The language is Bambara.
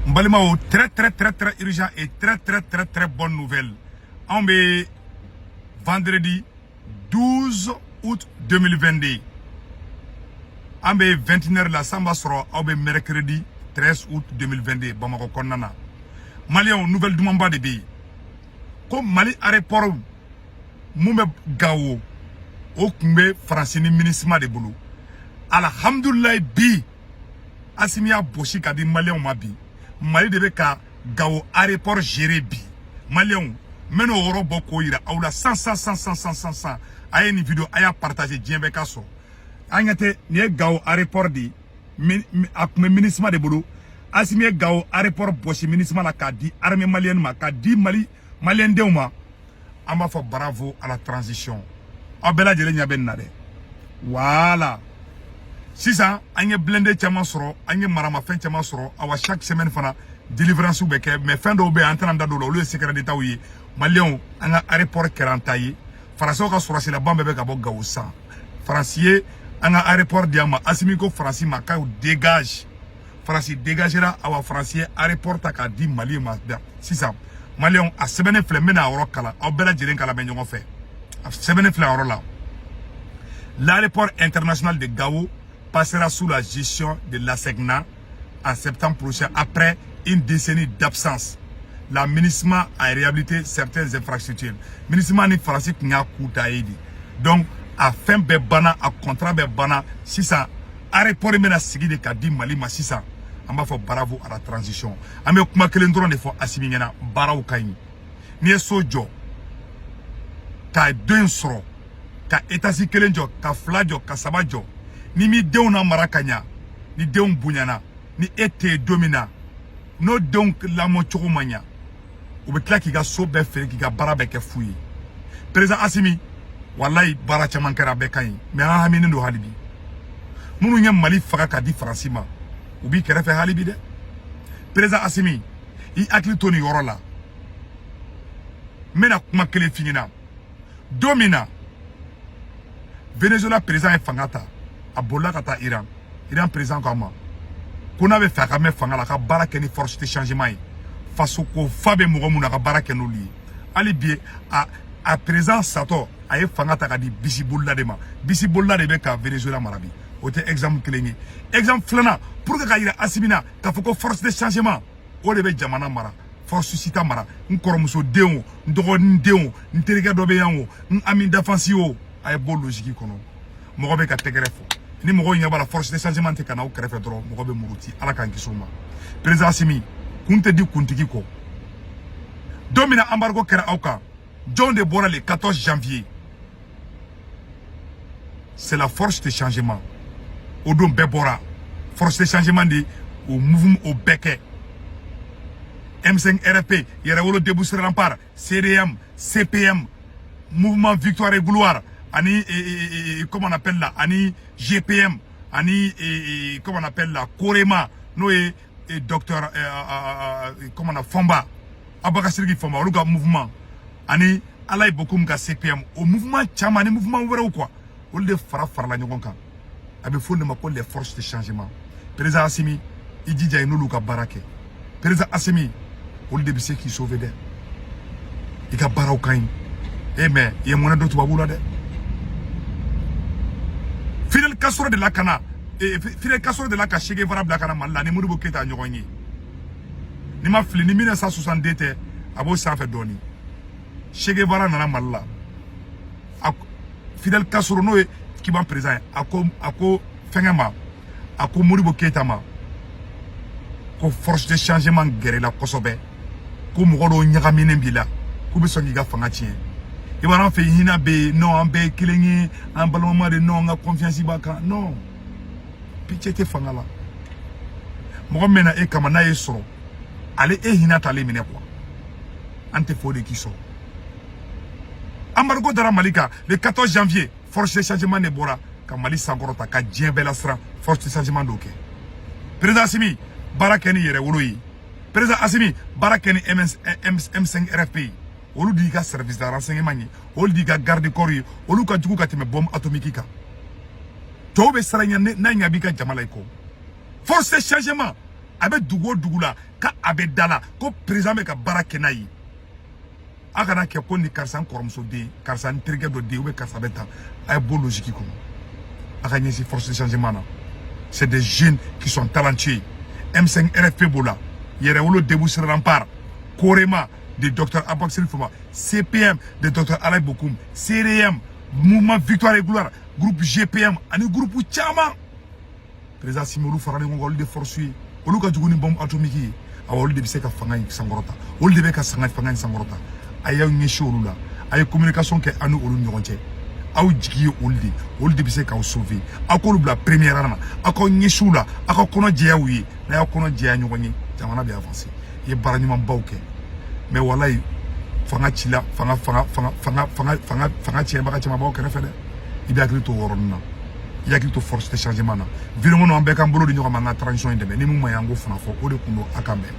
N balimaw, très très très très urgent et très très très très bonne nouvelle. Anw bɛ vendredi 12 août 2022, an bɛ 21h la. San b'a sɔrɔ aw bɛ mercredi 13 août 2022 Bamakɔ kɔnɔna na. Maliyɛnw, nouvelle dumanba de bɛ yen ko Mali aéroport mun bɛ Gawo, o tun bɛ Faransi ni MINUSMA de bolo. Alhamdulilayi, bi Asimi y'a bɔsi ka di Maliyɛnw ma. Bi Mali de bɛ ka Gawo aéroport gérer. Bi Maliyɛnw, n bɛ n'o yɔrɔ bɔ k'o yira aw la san san san san san san san. A ye nin vidéo, a y'a partager, diɲɛ bɛɛ ka sɔrɔ. An ɲɛ tɛ nin ye Gawo aéroport de ye, a tun bɛ MINUSMA de bolo. Asimi ye Gawo aéroport bɔsi MINUSMA la k'a di armée malienne ma, k'a di Mali maliyɛndenw ma. An b'a fɔ bravo à la transition. Aw bɛɛ lajɛlen ɲɛ bɛ nin na dɛ. Voilà, sisan an ye blindé caman sɔrɔ, an ye maramafɛn caman sɔrɔ. Awa, chaque semaine fana délivrance bɛ kɛ, mais fɛn dɔw bɛ yen, an tɛna da don o la, olu ye secret d'état ye. Maliyɛnw, an ka aéroport kɛra an ta ye. Faransiw ka sɔrɔsilaban bɛɛ bɛ ka bɔ Gawo san. Faransi ye an ka aéroport di an ma. Asimi ko Faransi ma k'aw dégage. Faransi dégagera. Awa, Faransi ye aéroport ta k'a di Mali ma sisan. Maliyɛnw, a sɛbɛnnen filɛ, n bɛna a yɔrɔ kalan, aw bɛɛ lajɛlen k'a lamɛn ɲɔgɔn fɛ. A sɛbɛnnen filɛ a yɔrɔ la: "L'aéroport international de Gao passera sous la gestion de l'ASECNA en septembre prochain après une décennie d'absence. La MINUSMA a réhabilité certaines infrastructures." MINUSMA ni Faransi tun y'a ku da ye de. Donc a fɛn bɛɛ banna, a contrat bɛɛ banna. Sisan aéroport in bɛna sigi de ka di Mali ma sisan. An b'a fɔ bravo à la transition. An bɛ kuma kelen dɔrɔn de fɔ Asimi ɲɛna: baaraw ka ɲi. N'i ye so jɔ ka den sɔrɔ, ka étage kelen jɔ, ka fila jɔ, ka saba jɔ, ni m'i denw na mara ka ɲa, ni denw bonyana, ni e tɛ yen don min na, n'o denw lamɔ cogo ma ɲa, u bɛ tila k'i ka so bɛɛ feere, k'i ka baara bɛɛ kɛ fu ye. Président Asimi, walayi, baara caman kɛra, a bɛɛ ka ɲi, mais an haminen don hali bi. Minnu ye Mali faga ka di Faransi ma, u b'i kɛrɛfɛ hali bi dɛ. Président Asimi, i hakili to nin yɔrɔ la. N bɛna kuma kelen f'i ɲɛna. Don min na Venezuela président ye fanga ta, a bolila ka taa Iran. Iran président ko a ma ko n'a bɛ fɛ a ka mɛn fanga la, a ka baara kɛ ni force de changement ye. Faso ko fa bɛ mɔgɔ mun na, a ka baara kɛ n'olu ye. Hali bi a président satɔ, a ye fanga ta ka di bisi bolila de ma. Bisi bolila de bɛ ka Venezuela mara bi. O tɛ exemple kelen ye. Exemple filanan, pour que ka yira Asimi na k'a fɔ ko force de changement, o de bɛ jamana mara, force si t'a mara. N kɔrɔmuso den o, n dɔgɔnin den o, n terikɛ dɔ bɛ yan o, n ami d'enfance o, a ye bɔ logique kɔnɔ. Mɔgɔ bɛ ka tɛgɛrɛ fɔ ni mɔgɔw ɲɛ b'a la, force de changement tɛ ka n'aw kɛrɛfɛ dɔrɔn, mɔgɔ bɛ muruti. Ala k'an kisi o ma. Président Asimi, kun tɛ di kuntigi kɔ. Don min na embargo kɛra aw kan, jɔn de bɔra le 14 janvier? C'est la force de changement. O don bɛɛ bɔra. Force de changement de o mouvement o bɛɛ kɛ: M5 RFP, Yɛrɛwolo Debout sur Rempart, CDM, CPM, Mouvement Victoire et Gloire, ani comment on appelle là, ani GPM, ani comment on appelle là, Korema, n'o ye docteur comment on a Fomba, Abaka Sidiki Fomba, olu ka mouvement, ani Alaye Bokoum ka CPM, o mouvement caman ni mouvement wɛrɛw quoi, olu de fara farala ɲɔgɔn kan. A bɛ fɔ de ma ko les forces de changement. Président Assimi, i jija i n'olu ka baara kɛ. Président Assimi, olu de bɛ se k'i sauver dɛ. I ka baaraw ka ɲi e, mais i ye mɔnɛ don tubabuw la dɛ. Fidel Castro de la ka na, Fidel Castro de la ka Che Guevara bila ka na Mali la ni Modibo Keyita ɲɔgɔn ye. Ni ma fili, ni 1962 tɛ, a b'o sanfɛ dɔɔni. Che Guevara nana Mali la. A Fidel Castro, n'o ye Cuba président ye, a ko fɛnkɛ ma, a ko Modibo Keyita ma ko force de changement gɛrɛla kosɛbɛ, ko mɔgɔ dɔw ɲagaminen b'i la, k'u bɛ sɔn k'i ka fanga tiɲɛ. I b'a an fɛ yen, hinɛ bɛ yen non, an bɛɛ ye kelen ye, an balimama de non, an ka confiance b'a kan non. Pitié tɛ fanga la. Mɔgɔ min bɛ na e kama, n'a y'e sɔrɔ, ale e hinɛ t'ale minɛ quoi. An tɛ fɛ o de k'i sɔrɔ. Embargo dara Mali kan le 14 janvier, force de changement de bɔra ka Mali sankɔrɔta, ka diɲɛ bɛɛ lasiran. Force de changement d'o kɛ. Président Assimi, baara kɛ ni Yɛrɛwolo ye. Président Assimi, baara kɛ ni MS, M5 RFP ye. Olu de y'i ka service de renseignement ye, olu de y'i ka garde corps ye. Olu ka jugu ka tɛmɛ bombe atomique kan. Tɔw bɛ siran ɲɛ n'a ɲɛ b'i ka jama la i kɔ. Force de changement. A bɛ dugu o dugu la ka a bɛ da la ko président bɛ ka baara kɛ n'a ye. A kana kɛ ko ni karisa n kɔrɔmuso den, karisa n terikɛ dɔ den, ou bien karisa bɛ tan. A ye bɔ logique kɔnɔ, a ka ɲɛsin force de changement na. C'est des jeunes qui sont talentueux. M5 RFP b'o la, Yɛrɛwolo Debout sur Rempart, Korema de Dr Aboubacar Foma, CPM de Dr Alain Bokoum, CRM, Mouvement Victoire et Gloire, groupe GPM ani groupe caman. Président Assimi, olu faralen ɲɔgɔn kan, olu de force ye. Olu ka jugu ni bombe atomique ye. Awa, olu de bɛ se ka fanga in sankɔrɔta, olu de bɛ ka sanga fanga in sankɔrɔta. A y'aw ɲɛsin olu la, a ye communication kɛ aw ni olu ni ɲɔgɔn cɛ. Aw jigi ye olu de, olu de bɛ se k'aw sauver. Aw k'olu bila première rang na, aw k'aw ɲɛsin u la, aw ka kɔnɔ jɛya u ye. N'a y'aw kɔnɔ jɛya ɲɔgɔn ye, jamana bɛ avancer. I ye baara ɲumanbaw kɛ, mais walayi, fanga cila, fanga fanga fanga fanga fanga fanga fanga tiɲɛbaga caman b'aw kɛrɛfɛ dɛ. I bɛ hakili to o yɔrɔnin na, i hakili to force de changement na. Vidéo kɔnɔ, an bɛɛ k'an bolo di ɲɔgɔn ma, an ka transition in dɛmɛ. Ni mun ma ɲi, an k'o fana fɔ. O de kun don. A kan bɛn.